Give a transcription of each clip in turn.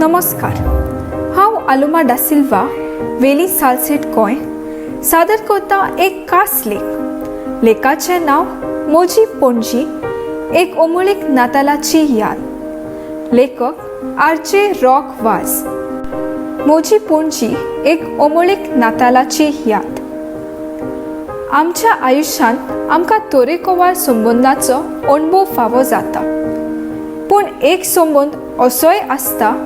नमस्कार, हांव आलुमा डासिल्वा, वेली सालसेट, गोंय, सादर करता एक खास लेख. लेखाचें नांव मोजी पणजी, एक ओमुळीक नातालाची याद. लेखक आर जे रॉक वाज. मोजी पणजी, एक ओमुळीक नातालाची याद. आमच्या आयुश्यांत आमकां तरेकवार संबंदाचो अणभव फावो जाता, पूण एक संबंद असोय आसता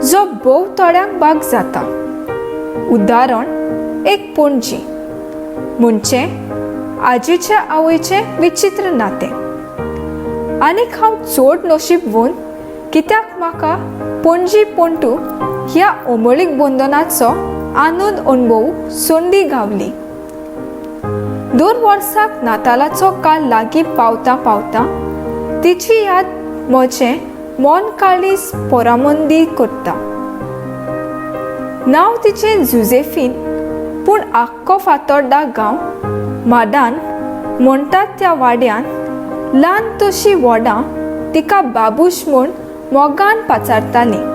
जो भोव थोड्यांक भाग जाता. उदाहरण, एक पणजी म्हणचे आजीच्या आवयचें विचित्र नातें. आनीक हांव चड नशीबवंत, कित्याक म्हाका पणजी पणटू ह्या ओमळीक बंधनाचो आनंद अणभवूंक संदी गावली. दर वर्साक नातालाचो काळ लागीं पावता पावता तिची याद म्हजें मन काळीज पोरामंदी करता. नांव तिचें जुझेफीन, पूण आख्खो फातोर्डा गांव माडान म्हणटात त्या वाड्यान ल्हान तशी व्हडां तिका बाबूश म्हूण मोगान पाचारतालीं.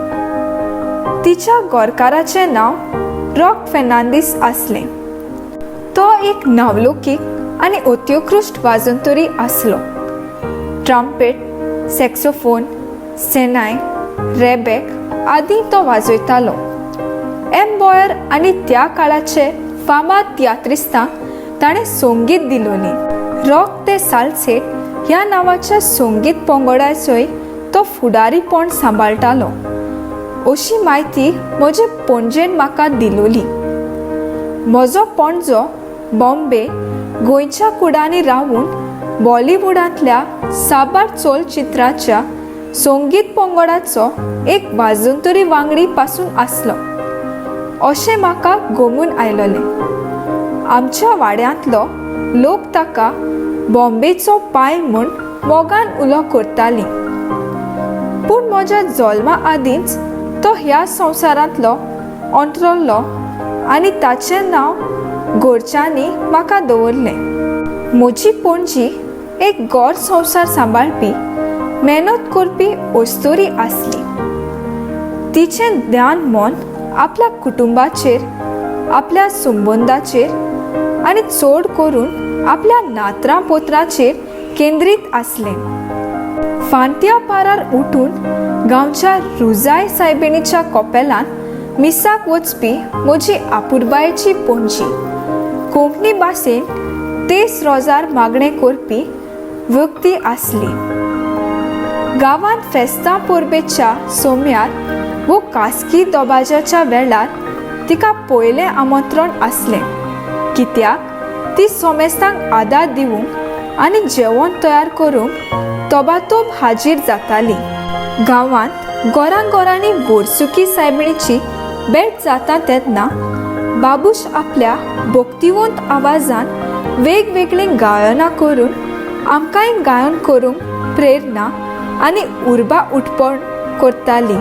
तिच्या गोरकाराचें नांव रॉक फेर्नांदीस आसलें. तो एक नावलोकीक आनी अत्योकृश्ट वाजंतरी आसलो. ट्रम्पेट, सॅक्सोफोन, सेनाय, रेबेक आदी तो वाजयतालो. एम बॉयर आनी त्या काळाचे फामाद तियात्रिस्तांक ताणें संगीत दिलोली. रॉक ते सालसेट ह्या नांवाच्या संगीत पंगडाचोय तो फुडारीपण सांबाळटालो, अशी म्हायती म्हजे पणजेन म्हाका दिलोली. म्हजो पणजो बॉम्बे गोंयच्या कुडांनी रावून बॉलिवुडांतल्या साबार चलचित्राच्या संगीत पंगडाचो एक वाजंतरी वांगडी पासून आसलो, अशें म्हाका गोमून आयलोलें. आमच्या वाड्यांतलो लोक ताका बॉम्बेचो पाय म्हूण मोगान उलो करतालीं. पूण म्हज्या जल्मा आदींच तो ह्या संवसारांतलो अंतरल्लो आनी ताचें नांव घरच्यांनी म्हाका दवरलें. म्हजी पणजी एक घर संवसार सांबाळपी, मेहनत करपी अस्तुरी आसली. तिचें ध्यान मन आपल्या कुटुंबाचेर, आपल्या संबंदाचेर आनी चड करून आपल्या नातरां पोत्रांचेर केंद्रीत आसलें. फांत्या पारार उठून गांवच्या रुजाय सायबिणीच्या कोपेलांत मिसाक वचपी म्हजी आपुरबायेची पणजी कोंकणी भाशेन तेस रोजार मागणें करपी व्यक्ती आसली. गांवांत फेस्तां परबेच्या सोम्यार वो कासकी दोबाज्याच्या वेळार तिका पयलें आमंत्रण आसलें, कित्याक ती सोमेस्तांक आदार दिवंक आनी जेवण तयार करूंक तोबातोब हाजीर जाताली. गांवांत घरां घरांनी वर्सुकी सायबिणीची भेट जाता तेन्ना बाबूश आपल्या भक्तिवंत आवाजान वेगवेगळीं गायनां करून आमकांय गायन करूंक प्रेरणा आनी उर्बा उठपण करताली.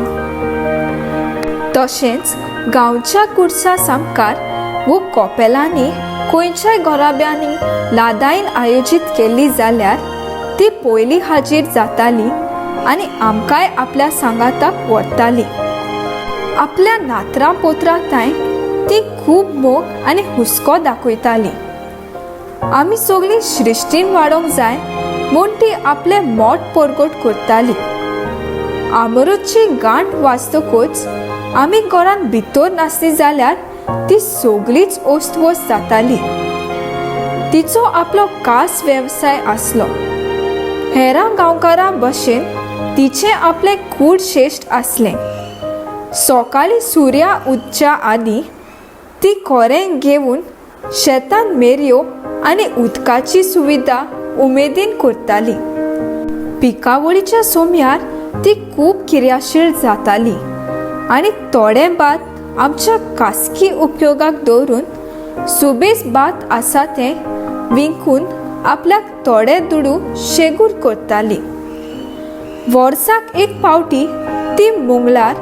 तशेंच गांवच्या कुर्सा सामकार वो कोपेलांनी खंयच्याय घराब्यांनी लादाईन आयोजीत केल्ली जाल्यार ती पयली हाजीर जाताली आनी आमकांय आपल्या सांगाताक व्हरताली. आपल्या नातरां पोत्रां थांय ती खूब मोग आनी हुस्को दाखयताली. आमी सगळीं श्रिश्टीन वाडोवंक जाय म्हूण ती आपलें मोट परगट करताली. आमरूची गांठ वाजतकूच आमी घरांत भितर नासली जाल्यार ती सगळीच ओस्तवस्त जाताली. तिचो आपलो खास वेवसाय आसलो. हेरां गांवकारां भशेन तिचें आपलें कूड श्रेश्ठ आसलें. सकाळीं सुर्या उदच्या आदीं ती खोरें घेवन शेतांत मेरयो आनी उदकाची सुविधा उमेदीन करताली. पिकावळीच्या सोम्यार ती खूब क्रियाशील जाताली आनी थोडें भात आमच्या खासगी उपयोगाक दवरून सुबेज भात आसा तें विकून आपल्याक थोडे दुडू शेगूर करताली. वर्साक एक पावटी ती मुंगळार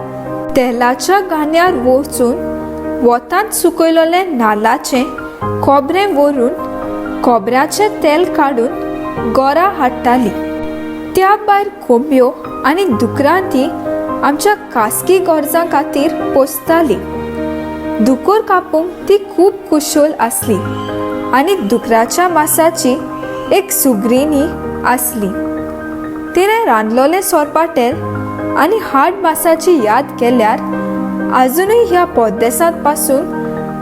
तेलाच्या गाण्यार वचून वतांत सुकयलेलें नाल्लाचें खोबरें व्हरून खोबऱ्याचें तेल काडून गोरा हाडटाली. त्या भायर कोंबयो आनी दुकरां ती आमच्या खासगी गरजां खातीर पोसताली. दुकोर कापूंक ती खूब कुशल आसली आनी दुकराच्या मासाची एक सुगरिणी आसली. तिणें रांदलोलें सोरपाटेल आनी हाड मासाची याद केल्यार आजुनूय ह्या पोरदेसांत पासून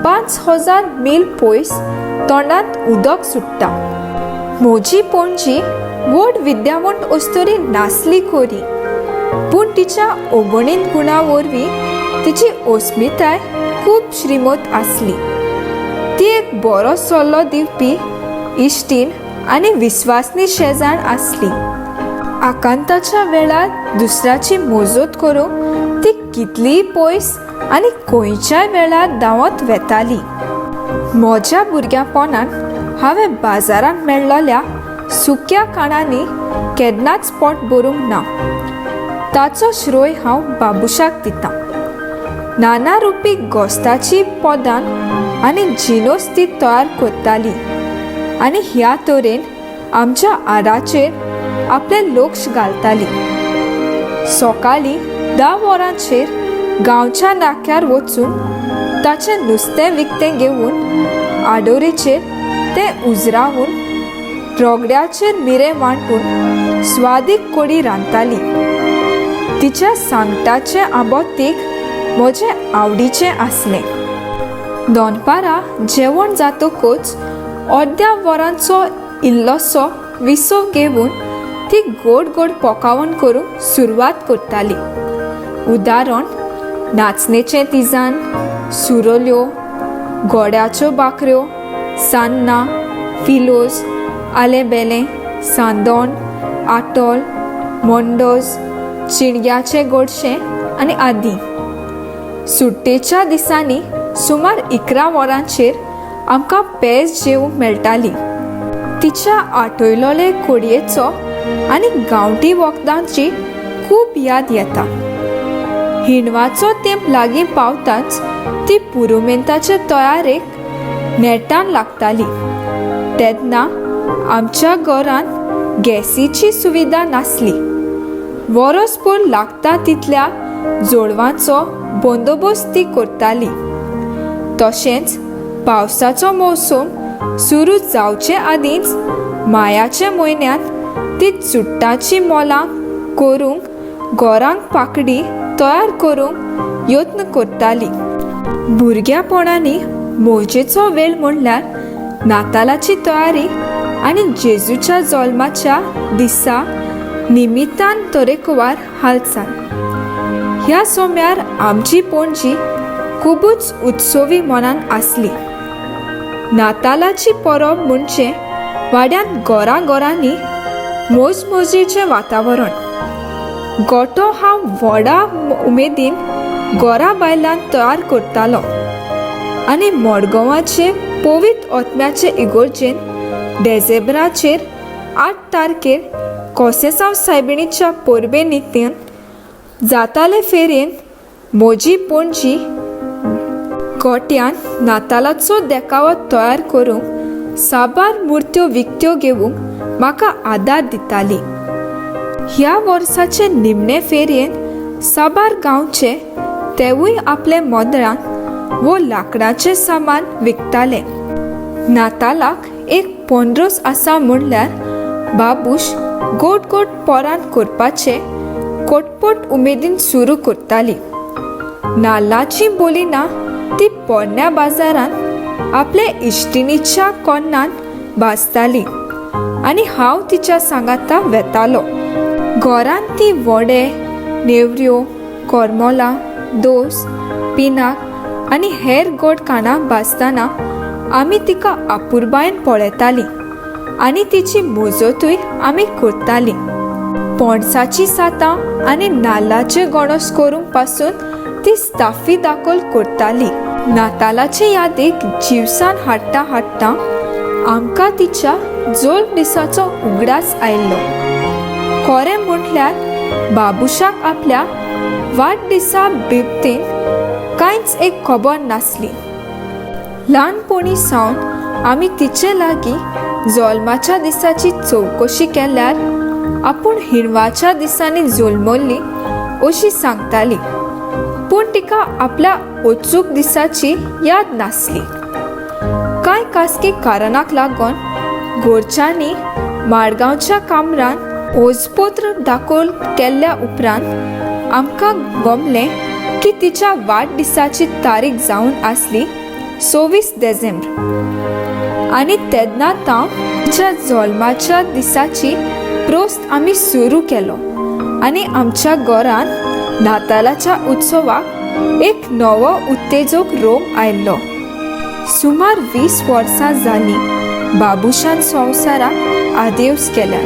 5000 मील पयस तोंडांत उदक सुट्टा. म्हजी पणजी व्हड विद्यावंत अस्तुरी नासली खरी, पूण तिच्या अगणीत गुणा वरवीं तिची अस्मिताय खूब श्रीमंत आसली. ती एक बरो सल्लो दिवपी इश्टीण आनी विस्वासनी शेजाण आसली. आकांताच्या वेळार दुसऱ्याची मजत करूंक ती कितलीय पयस आनी खंयच्याय वेळार धांवत वेताली. म्हज्या भुरग्यापणांत हांवें बाजारांत मेळ्ळोल्या सुक्या काणांनी केन्नाच पोट भरूंक ना. ताचो श्रेय हांव बाबुशाक दितां. नाना रुपी गोस्ताची पदां आनी जिनोस ती तयार करताली आनी ह्या तरेन आमच्या आराचेर आपलें लक्ष घालताली. सकाळीं 10 वरांचेर गांवच्या नाक्यार वचून ताचें नुस्तें विकतें घेवन आडोरेचेर तें उजरावन रगड्याचेर मिरें वांटून स्वादीक कोडी रांदताली. तिच्या सांगटाचें आंबोतीक म्हजें आवडीचें आसलें. दनपारां जेवण जातकच अर्द्या वरांचो इल्लोसो विसव घेवन ती गोड गोड पोकावण करूंक सुरवात करताली. उदाहरण, नाचणेचें तिजान, सुरल्यो, गोड्याच्यो भाकऱ्यो, सान्नां, फिलोज, आलें बेलें, सांदोण, आटोल, मोंडोज, चिणग्याचें गोडशें आनी आदी. सुट्टेच्या दिसांनी सुमार 11 वरांचेर आमकां पेज जेवंक मेळटाली. तिच्या आटयलोले कोडयेचो आनी गांवठी वखदांची खूब याद येता. हिणवाचो तेंप लागीं पावताच ती पुरुमेंताचे तयारेक नेटान लागताली. तेन्ना आमच्या घरांत गॅसीची सुविधा नासली. वरसभर लागता तितल्या जोडवांचो बंदोबस्त ती करताली. तशेंच पावसाचो मोसम सुरू जावचे आदींच मायाच्या म्हयन्यांत ती चुट्टाची मोलां करूंक घरांक पाकडी तयार करूंक यत्न करताली. भुरग्यापणांनी मौजेचो वेळ म्हणल्यार नातालाची तयारी आनी जेजूच्या जल्माच्या दिसा निमित्तान तरेकवार हालचाल. ह्या सोम्यार आमची पणजी खुबूच उत्सवी मनान आसली. नातालाची परब म्हणजे वाड्यांत घरां घरांनी मोजमोजीचें वातावरण. गोठो हांव व्हडा उमेदीन घरा बायलान तयार करतालो आनी मडगांवाचे पवित्र आत्म्याचे इगर्जेन डिसेंबराचेर 8 तारखेर कोसेसांव सायबिणीच्या परबे नित्यान जाताले फेरयेन म्हजी पणजी गोट्यान नातालाचो देखावो तयार करूंक साबार मुर्त्यो विकत्यो घेवंक म्हाका आदार दिताली. ह्या वर्साचे निमणे फेरयेन साबार गांवचे तेवूय आपले मोदळां वो लांकडाचें सामान विकताले. नातालाक एक पंद्रोस आसा म्हणल्यार बाबूश गोड गोड पोरान करपाचें कोटपोट उमेदीन सुरू करताली. नाल्लाची बोलिनां ती पोरण्या बाजारांत आपले इश्टिणीच्या कोन्नान भाजताली आनी हांव तिच्या सांगाता वेतालो. घरांत ती वडे, नेवऱ्यो, करमलां, दोस, पिनाक आनी हेर गोड खाणां भाजतना आमी तिका अपुरबायेन पळयतालीं आनी तिची मजतूय आमी करतालीं. पणसाचीं सातां आनी नाल्लाचे गणोस करूंक पासून ती स्ताफी दाखल करताली. नातालाचे यादीक जिवसाण हाडटा हाडटा आमकां तिच्या जल्म दिसाचो उगडास आयलो. खरें म्हटल्यार बाबुशाक आपल्या वाडदिसा बिबतीन कांयच एक खबर नासली. ल्हानपणी सावन आमी तिचे लागीं जल्माच्या दिसाची चवकशी केल्यार आपूण हिणवाच्या दिसांनी जल्मल्ली अशी सांगताली, पूण तिका आपल्या अचूक दिसाची याद नासली. कांय खासगी कारणाक लागून घरच्यांनी माडगांवच्या कामरान ओजपोत्र दाखल केल्ल्या उपरांत आमकां गमलें की तिच्या वाडदिसाची तारीख जावन आसली 26 देझेंब्र आनी तेन्ना तावन तिच्या जल्माच्या दिसाची प्रोस्त आमी सुरू केलो आनी आमच्या घरांत नातालाच्या उत्सवाक एक नवो उत्तेजक रोम आयलो. सुमार 20 वर्सां जालीं बाबुशान संवसाराक आदेवस केल्यार,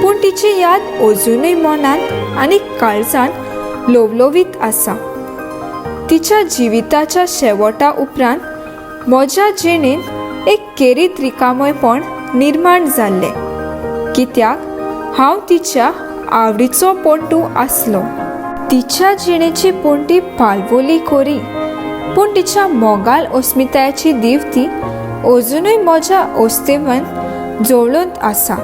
पूण तिची याद अजुनूय मनांत आनी काळजांत लोवलोवीत आसा. तिच्या जिविताच्या शेवटा उपरांत म्हज्या जिणेंत एक केरीत रिकामेपण निर्माण जाल्लें, कित्याक हांव तिच्या आवडीचो पणटू आसलो. तिच्या जिणेची पणटी पालवली खरी, पूण तिच्या मोगाल अस्मितायेची दिवती अजुनूय म्हज्या अस्तेवन जवळूंत आसा.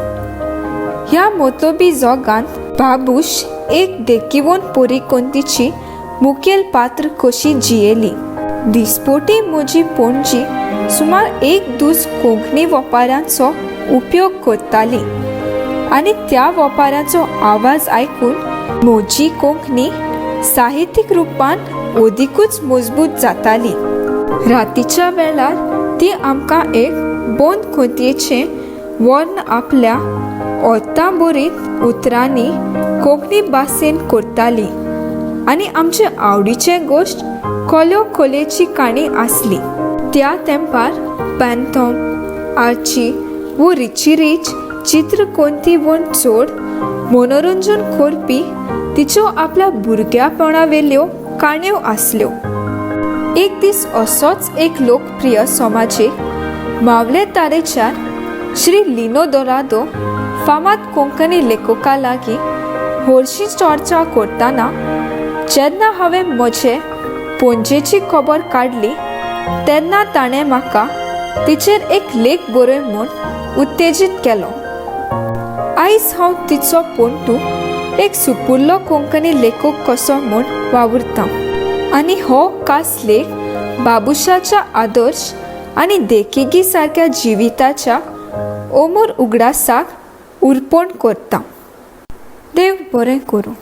ह्या मतलबी जगांत बाबूश एक देखिवून परिकोंतीची मुखेल पात्र कशी जियेली. दिसपोटी म्हजी पणजी सुमार एक दूस कोंकणी वपारांचो उपयोग करताली आनी त्या वपारांचो आवाज आयकून म्हजी कोंकणी साहित्यीक रुपान अदिकूच मजबूत जाताली. रातीच्या वेळार ती आमकां एक बंद कोंतयेचें वर्ण आपल्या ओतांबरीत उतरांनी कोंकणी भाशेन करताली आनी आमचे आवडीचे गोश्ट कोल्यो कोलेची काणी आसली. त्या तेंपार पॅन्थॉम, आर्ची वो रिची रीच चित्रकोंती वून चड मनोरंजन करपी तिच्यो आपल्या भुरग्यापणावेल्यो काणयो आसल्यो. एक दीस असोच एक लोकप्रिय समाजीक मावले तारेच्यार श्री लिनो दोरादो फामाद कोंकणी लेखका लागीं हरशीं चर्चा करतना जेन्ना हांवें म्हजे पणजेची खबर काडली तेन्ना ताणें म्हाका तिचेर एक लेख बरय म्हूण उत्तेजीत केलो. आयज हांव तिचो पणटू एक सुपुल्लो कोंकणी लेखक कसो म्हूण वावुरतां आनी हो खास लेख बाबुशाच्या आदर्श आनी देखिगी सारक्या जिविताच्या अमूर उगडासाक उर्पण करता. देव बरें करूं.